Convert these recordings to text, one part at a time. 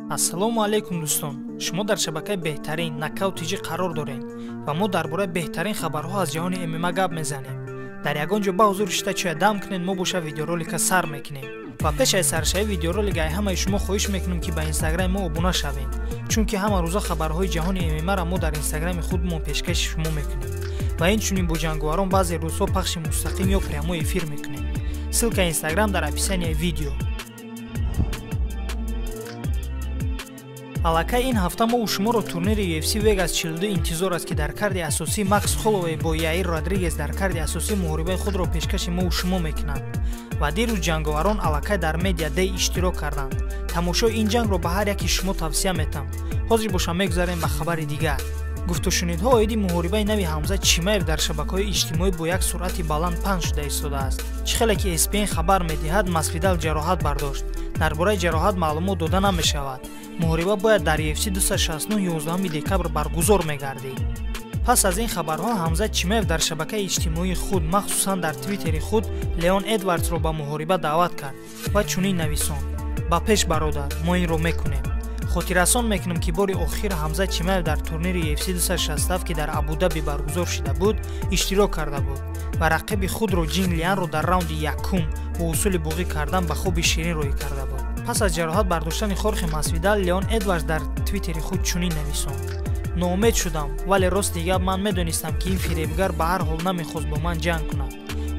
Ассалому алайкум дӯстон, шумо дар шабакаи беҳтарин Нокаут ТЖ қарор доред ва мо дар бораи беҳтарин хабарҳо аз ҷаҳони ММА гап мезанем. Дар ягон ҷо ба ҳузур шита чоя дам кунед, мо боша видеоролика сар мекунем. Ва пеш аз саршавии видеоролик ай ҳамаи шумо хоҳиш мекунем, ки ба инстаграми мо обуна шавед, чунки ҳама рӯза хабарҳои ҷаҳони ММА-ра мо дар инстаграми худмон пешкаши шумо мекунем ва инчунин бо ҷанговарон баъзе рӯзҳо пахши мустақим ё прямой эфир мекунем. Ссылкаи инстаграм дар описанияи видео. Аллакай ин ҳафта мо шуморо турнири UFC Vegas 42 интизор аст, ки дар карди асосӣ Макс Холлоуэй бо Яир Родригес дар карди асосӣ муҳорибаи худро пешкаши мо шумо мекунанд. Ва дирӯз ҷанговарон аллакай дар Media Day иштирок карданд. Тамошои ин ҷангро ба ҳар яки шумо тавсия метам. Ҳозир боша мегузарем ба хабари дигар. Гуфтушунидҳо оиди муҳорибаи нави Ҳамзат Чимаев дар шабакаҳои иҷтимоӣ бо як суръати баланд паҳн шуда истодааст. Чӣ хеле ки ESPN хабар медиҳад, Масвидал ҷароҳат бардошт. Дар бораи ҷароҳат маълумот дода намешавад. Муҳориба бояд дар UFC 269 11 декабр баргузор мегардид. Пас аз ин хабарҳо Ҳамзат Чимаев дар шабакаи иҷтимоии худ, махсусан дар твиттери худ, Леон Эдвардсро ба муҳориба даъват кард ва чунин нависонд: ба пеш бародар, мо инро мекунем. Хотиррасон мекунем, ки бори охир Ҳамзат Чимаев дар турнири UFC 267, ки дар Абудаби баргузор шида буд, иштирок карда буд ва рақиби худро Ҷин Лианро дар раунди якум бо усули буғӣ кардан ба хоби ширин роҳӣ карда буд. Пас аз ҷароҳат бардоштани Хорхе Масвидал, Леон Эдвардс дар твиттери худ чунин нависонд: ноумед шудам, вале рости гап ман медонистам, ки ин фиребгар ба ҳар ҳол намехост бо ман ҷанг кунад.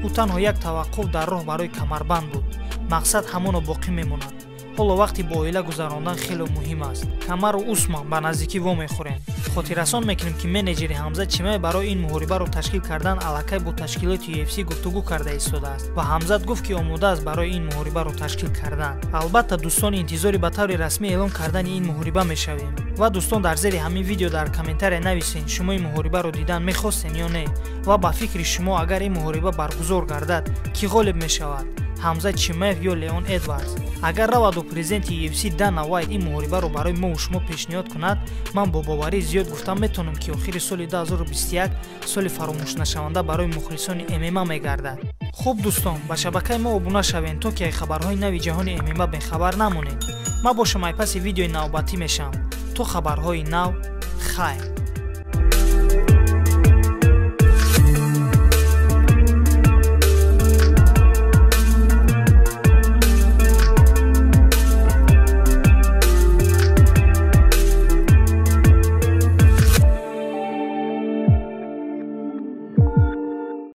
Ӯ танҳо як таваққуф дар роҳ барои камарбанд буд. Мақсад ҳамоно боқӣ мемонад. Ҳоло вақти бо оила гузарондан хеле муҳим аст. Камару Усман ба наздикӣ вомехӯрем. Хотиррасон мекунем, ки менеҷери Ҳамзат Чимаев барои ин муҳорибаро ташкил кардан аллакай бо ташкилоти UFC гуфтугӯ карда истодааст ва Ҳамзат гуфт, ки омода аст барои ин муҳорибаро ташкил кардан. Албатта дӯстон, интизори ба таври расмӣ эълон кардани ин муҳориба мешавем. Ва дӯстон, дар зери ҳамин видео дар комментария нависен, шумо ин муҳорибаро дидан мехостен ё не, ва ба фикри шумо агар ин муҳориба баргузор гардад, кӣ ғолиб мешавад? Ҳамзат Чимаев ё Леон Эдвардс? Агар раваду президенти UFC Дана Уайт ин муҳорибаро барои мо шумо пешниҳод кунад, ман бо боварии зиёд гуфтан метавонам, ки охири соли 2021 соли фаромӯшнашаванда барои мухлисони ММА мегардад. Хуб дӯстон, ба шабакаи мо обуна шавед, то ки ай хабарҳои нави ҷаҳони ММА бехабар намонед. Ман бошам ай паси видеои навбатӣ мешавам. То хабарҳои нав, хайр.